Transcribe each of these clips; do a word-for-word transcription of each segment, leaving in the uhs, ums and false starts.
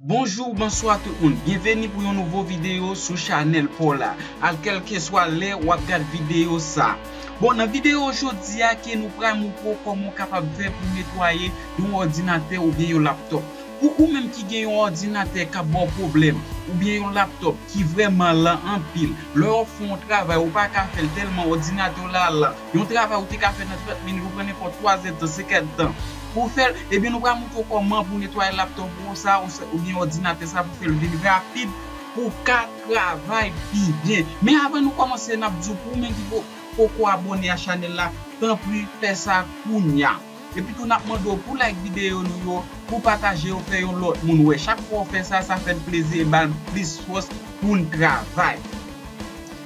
Bonjou, bonswa tout moun. Byenveni pou yon nouvo videyo sou chanèl pa w la. Al kèlkeswa lè w ap gad videyo sa. Bon, nan videyo jodi a ke nou pral montre w kòman w kapab fè pou netwaye yon òdinatè oubyen yon laptòp. Pou ou menm ki gen yon òdinatè k ap ba w pwoblèm, oubyen yon laptòp ki vrèman lan anpil, lè w ap fè yon travay, ou pa ka fè l tèlman òdinatè w la lan. Yon travay ou te ka fè nan trant minit, ou pran nenpòt twa zèdtan, senk èdtan pou w fè l, ebyen, nou pral montre w kòman pou w netwaye laptòp ou sa, ou sa, oubyen òdinatè sa pou fè l vin rapid, pou w ka travay pi byen. Men avan nou kòmanse, n ap di w pou ou menm ki po-, poko abòne a chanèl la, tanpri fè sa kounya. Epi tou, n ap mande w pou like videyo nou yo, pou pataje yo, fè yon lòt moun wè. Chak fwa w fè sa, sa fè n plezi e ba n plis fòs pou n travay.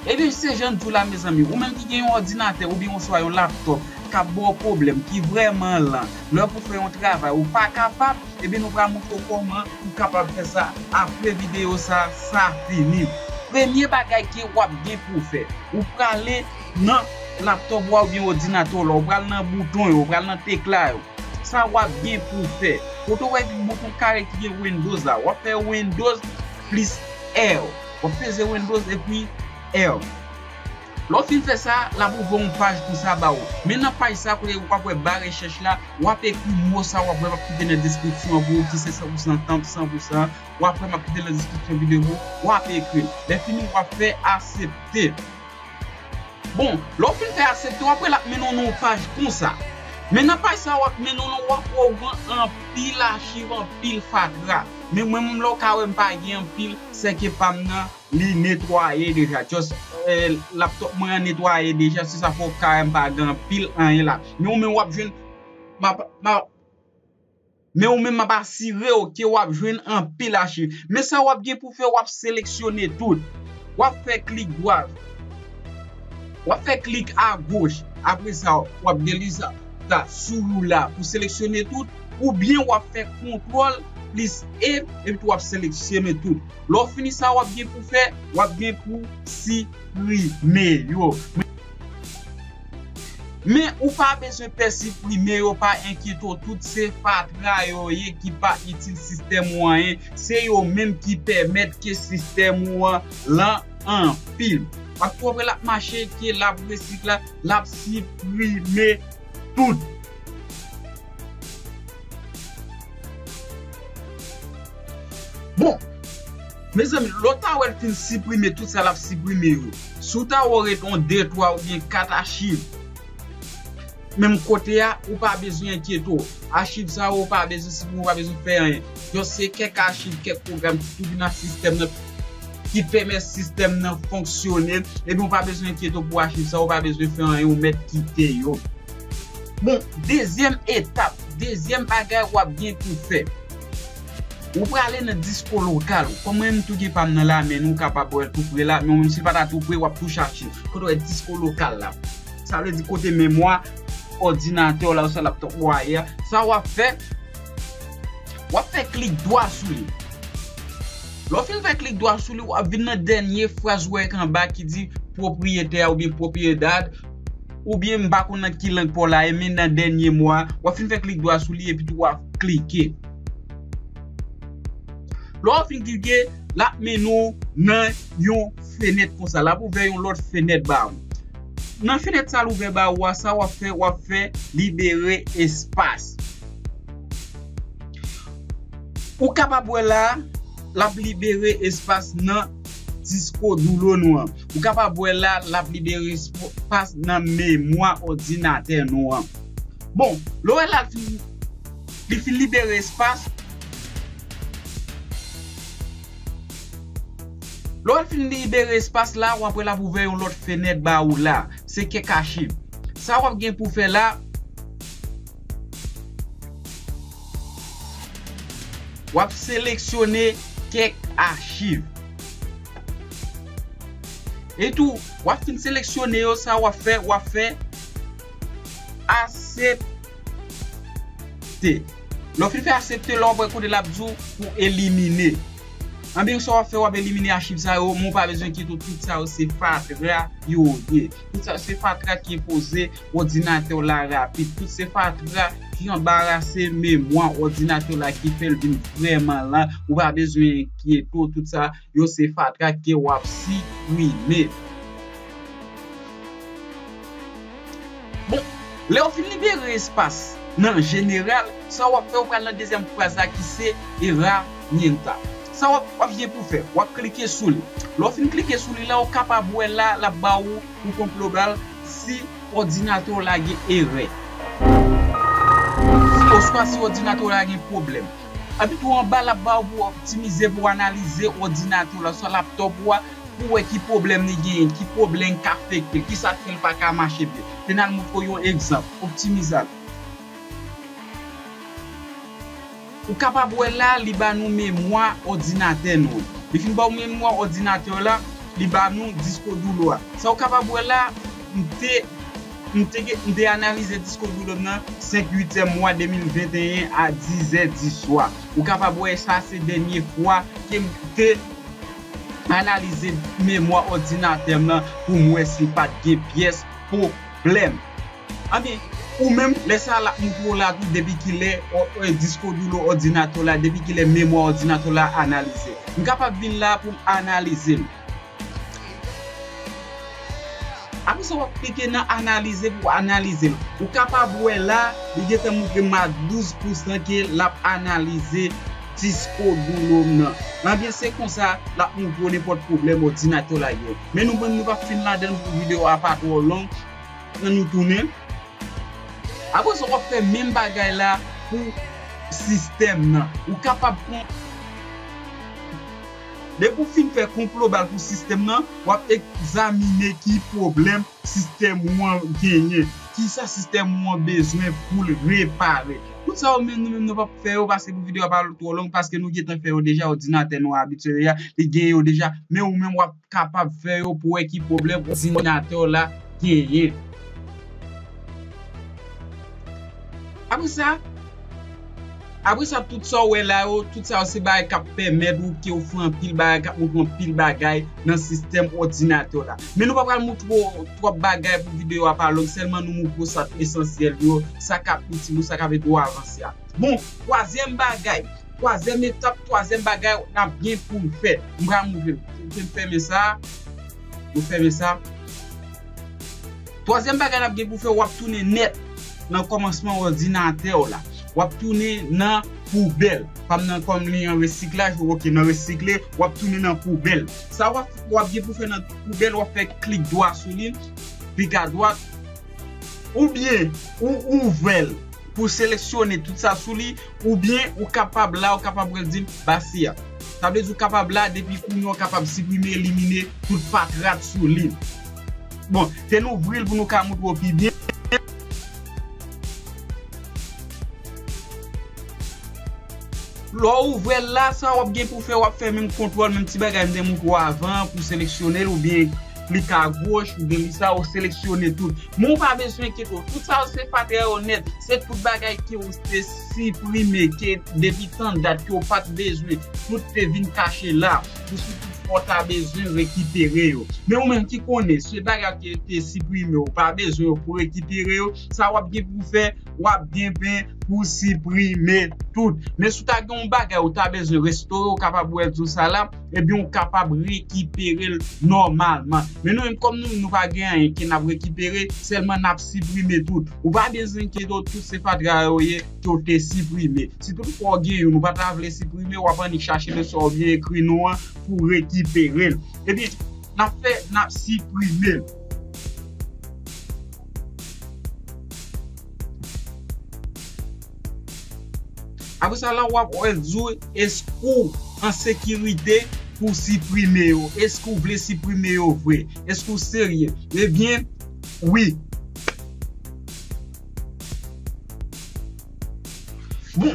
Ebyen, se jan n di w la, mezanmi, ou menm ki gen yon òdinatè oubyen oswa yon laptòp k ap ba w pwoblèm, ki vrèman lan, lè pou fè yon travay, ou pa kapab, ebyen, nou pral montre w kòman ou kapab fè sa apre videyo sa, sa fini. Premye bagay ke w ap gen pou w fè, ou prale nan laptòp ou a oubyen òdinatè w la, ou pral nan bouton yo, ou pral nan tekla yo. Sa w ap gen pou w fè. Kote w wè bouton kare ki gen Windows la, w ap fè Windows plis R. W ap peze Windows epi R. Lè w fin fè sa, l ap ouvè yon paj konsa ba ou. Men nan paj sa, kote w ap wè ba rechèch la, w ap ekri mo sa w ap wè m ap kite nan deskripsyon an pou ou, ki se san pou san tanp, san pou san. W ap wè m ap kite nan deskripsyon videyo, w ap ekri l. Lè fini, w ap fè aksepte. Bon, lè w fin fè aksepte, w ap wè l ap mennen w nan yon paj konsa. Men nan paj sa, w ap mennen w nan, w ap wè w gen anpil achiv, anpil fatra. Men mwen menm, lè w ka wè m pa gen anpil, sèke pa m nan, li netwaye deja. Just, eh, laptòp mwen an netwaye deja, se sa fè w ka wè m pa gen anpil anyen la. Men ou menm w ap jwenn, m ap, m ap, men ou menm m ap asire w ke w ap jwenn anpil achiv. Men sa w ap gen pou fè, w ap seleksyone tout. W ap fè klik dwat. W ap fè klik agoch. Apre sa, w ap delete sa, sa sou ou la pou seleksyone tout. Oubyen w ap fè kontwòl plis E, epi w ap seleksyone tout. Lè w fini sa, w ap gen pou fè, w ap gen pou siprime yo. Men ou pa bezwen pè siprime yo, pa enkyete w, tout se fatra yo ye ki pa itil sistèm ou anyen, se yo menm ki pèmèt ke sistèm ou an lan anpil. Paske w ap wè l ap mache, ke l ap resi la, l ap siprime tout. Bon, mezanmi, lè w ta wè l fin siprime tout sa l ap siprime yo, si w ta wè w ret yon de, twa oubyen kat achiv menm kote a, ou pa bezwen enkyete w. Achiv sa yo, ou pa bezwen siprime, ou pa bezwen fè anyen. Just se kèk achiv, kèk pwogram ki tou vin nan sistèm nan, ki pèmèt sistèm nan fonksyone, epi ou pa bezwen enkyete w pou achiv sa yo, ou pa bezwen fè anyen, ou mèt kite yo. Bon, dezyèm etap, dezyèm bagay w ap gen pou fè. Ou prale nan disko lokal ou. Kòm mwen menm tou gen pa m nan la, men nou kapab wè l tou pre la, men ou menm si l pa ta tou pre, w ap tou chache. Kote w wè disko lokal la. Sa vle di kote memwa òdinatè w la, oswa laptòp ou a ye a. Sa w ap fè, w ap fè klik dwa sou li. Lè w fin fè klik dwa sou li, w ap vin nan dènye fraz ou wè k anba ki di pwopriyetè a oubyen propiedad, oubyen m pa konn nan ki lang pa w la ye, men nan dènye mo a, w ap fin fè klik dwa sou li epi tou w ap klike. Lè w fin klike, l ap mennen w nan yon fenèt konsa. L ap ouvè yon lòt fenèt ba ou. Nan fenèt sa l ouvè ba ou a, sa w ap fè, w ap fè libere espas. Ou kapab wè la, l ap libere espas nan disko dou nou an. Ou kapab wè la, l ap libere espas nan memwa òdinatè nou an. Bon, lè w wè la, li fin, li fin libere espas. Lè w fin libere espas la, w ap wè l ap ouvè yon lòt fenèt ba ou la. Se kèk achiv. Sa w ap gen pou fè la, w ap seleksyone kèk achiv. Etou, w ap fin seleksyone yo, sa w ap fè, w ap fè aksepte. Lè w fin fè aksepte, la w ap wè kote l ap di w pou elimine. Anben, sa w ap fè, w ap elimine achiv sa yo, men w pa bezwen enkyete w, tout sa yo se fatra yo ye. Tout sa se fatra ki enpoze òdinatè w la rapid. Tout se fatra ki anbarase memwa òdinatè w la, ki fè l vin vrèman lan. Ou pa bezwen enkyete w, tout sa yo se fatra ke w ap siprime. Bon, lè w fin libere espas nan jeneral, sa w ap fè, w pral nan dezyèm fraz la ki se herramienta. Sa w ap, w ap gen pou fè, w ap klike sou li. Lè w fin klike sou li la, w kapab wè la, l ap ba w pou konplobal si òdinatè w la gen erè. Oswa si òdinatè w la gen pwoblèm. Epi tou anba, l ap ba w pou optimize, pou analize òdinatè w la, oswa laptòp ou a, pou wè ki pwoblèm li genyen, ki pwoblèm k afekte l, ki sa k fè l pa ka mache byen. Te n al montre w yon egzanp, optimizal. Ou kapab wè la, li ba nou memwa òdinatè nou. Li fin ba w memwa òdinatè w la, li ba nou disko dou lou a. Sa w kapab wè la, m te, m te, m te analize disko dou lou m nan senk uityèm mwa de mil venteyen a dis è di swa. Ou kapab wè sa se dènye fwa ke m te analize memwa òdinatè m nan pou m wè si pa t gen pyès pwoblèm. Anben, ou menm, lè sa l ap montre w la tou, depi kilè, ò, ò, disko dou lou òdinatè w la, depi kilè memwa òdinatè w la analize. M kapab vin la pou m analize l. Apre sa, w ap klike nan analize pou w analize l. Ou kapab wè la, li gentan montre m a douz pousan ke l ap analize disko dou lou m nan. Anben, se konsa, l ap montre w nenpòt pwoblèm òdinatè w la gen. Men nou menm, nou p ap fin ladan l pou videyo a pa twò long. Ann nou tounen. Apre sa, w ap fè menm bagay la pou sistèm nan. Ou kapab pran, depi w fin fè konplobal pou sistèm nan, w ap egzamine ki pwoblèm sistèm ou an genyen. Kisa sistèm ou an bezwen pou l repare. Tout sa yo menm, nou menm, nou p ap fè yo, paske pou videyo a pa twò long, paske nou gentan fè yo deja, òdinatè nou abitye deja, li gen yo deja, men ou menm w ap kapab fè yo pou wè ki pwoblèm òdinatè w la genyen. Apre sa, apre sa, tout sa w wè la yo, tout sa yo se bagay k ap pèmèt ou ke w fè anpil bagay, k ap montre w anpil bagay nan sistèm òdinatè w la. Men nou pa pral montre w twòp bagay pou videyo a pa long, sèlman nou montre w sa k esansyèl yo, sa k ap itil ou, sa k ap ede w avanse a. Bon, twazyèm bagay, twazyèm etap, twazyèm bagay n ap gen pou n fè. M pral montre n. Fè m fèmen sa. Nou fèmen sa. Twazyèm bagay n ap gen pou fè, w ap tounen nèt nan kòmansman òdinatè w la. W ap tounen nan poubèl. Pa m nan kòm li an resiklaj, oke, nan resikle, w ap tounen nan poubèl. Sa w ap, w ap gen pou fè nan poubèl, w ap fè klik dwa sou li, klik adwat, oubyen ou ouvè l pou seleksyone tout sa sou li, oubyen ou kapab la, ou kapab wè l di m basi a. Sa vle di ou kapab la, depi kounye a ou kapab siprime, elimine tout fatra k sou li. Bon, te n ouvri l pou nou ka montre w pi byen. Lè w ouvè l la, sa w ap gen pou fè, w ap fè menm kontwòl, menm ti bagay m te montre w avan pou seleksyone l, oubyen klik agoch, oubyen li sa, ou seleksyone tout. Men ou pa bezwen enkyete w. Tout sa yo se fatra yo nèt. Se tout bagay ke ou te siprime, ke depi tan dat ke w pa t bezwen, tout te vin kache la. Pou si tout fwa w ta bezwen rekipere yo. Men ou menm ki konnen, se bagay ke te siprime, ou pa bezwen yo pou rekipere yo, sa w ap gen pou fè, w ap gen pen pou siprime tout. Men si w ta gen yon bagay ou ta bezwen restore, ou kapab wè di sa la, ebyen ou kapab rekipere l nòmalman. Men nou menm kòm nou, nou pa gen anyen ke n ap rekipere, sèlman n ap siprime tout. Ou pa bezwen enkyete w, tout se fatra yo ye ke w te siprime. Si tout fwa w gen youn, ou pa ta vle siprime, w ap annik chache nan sa w byen ekri non an pou rekipere l. Ebyen, n ap fè, n ap siprime l. Apre sa la, w ap wè di w, èske w an sekirite pou w siprime yo? Èske w vle siprime yo vre? Èske w serye? Ebyen, wi. Bon,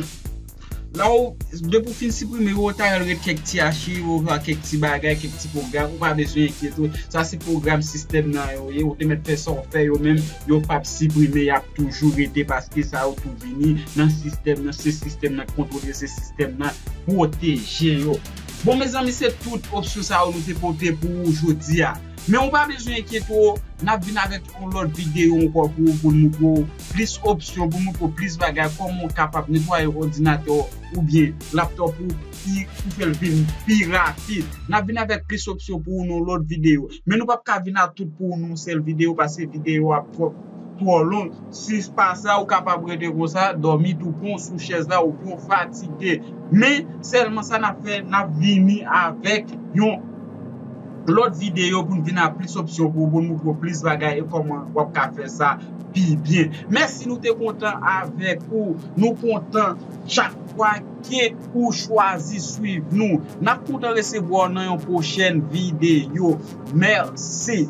la w, depi w fin siprime yo, ou ta wè l ret kèk ti achiv, oswa kèk ti bagay, kèk ti pwogram, ou pa bezwen enkyete w. Sa se pwogram sistèm nan yo ye, ou te mèt fè sa w fè yo menm, yo p ap siprime, y ap toujou rete paske sa yo tou vini nan sistèm nan, se sistèm nan k kontwole, se sistèm nan pwoteje yo. Bon, mezanmi, se tout opsyon sa yo nou te pote pou ou jodi a. Men ou pa bezwen enkyete w, n ap vin avèk yon lòt videyo ankò pou ou, pou n moutre w plis opsyon, pou n moutre w plis bagay, kòman w kapab netwaye òdinatè w oubyen laptòp ou pi, pou fè l vin pi rapid. N ap vin avèk plis opsyon pou ou nan yon lòt videyo. Men nou p ap ka vin ak tout pou ou nan yon sèl videyo, paske videyo ap twò, twò long. Si pa sa, ou kapab rete konsa, dòmi tou pon sou chèz la, oubyen w fatige. Men, sèlman sa n ap fè, n ap vini avèk yon lòt videyo pou n vin ak plis opsyon pou ou, pou n moutre w plis bagay e kòman w ap ka fè sa pi byen. Mèsi, nou te kontan avèk ou. Nou kontan chak fwa ke ou chwazi swiv nou. N ap kontan resevwa w nan yon pwochèn videyo. Mèsi.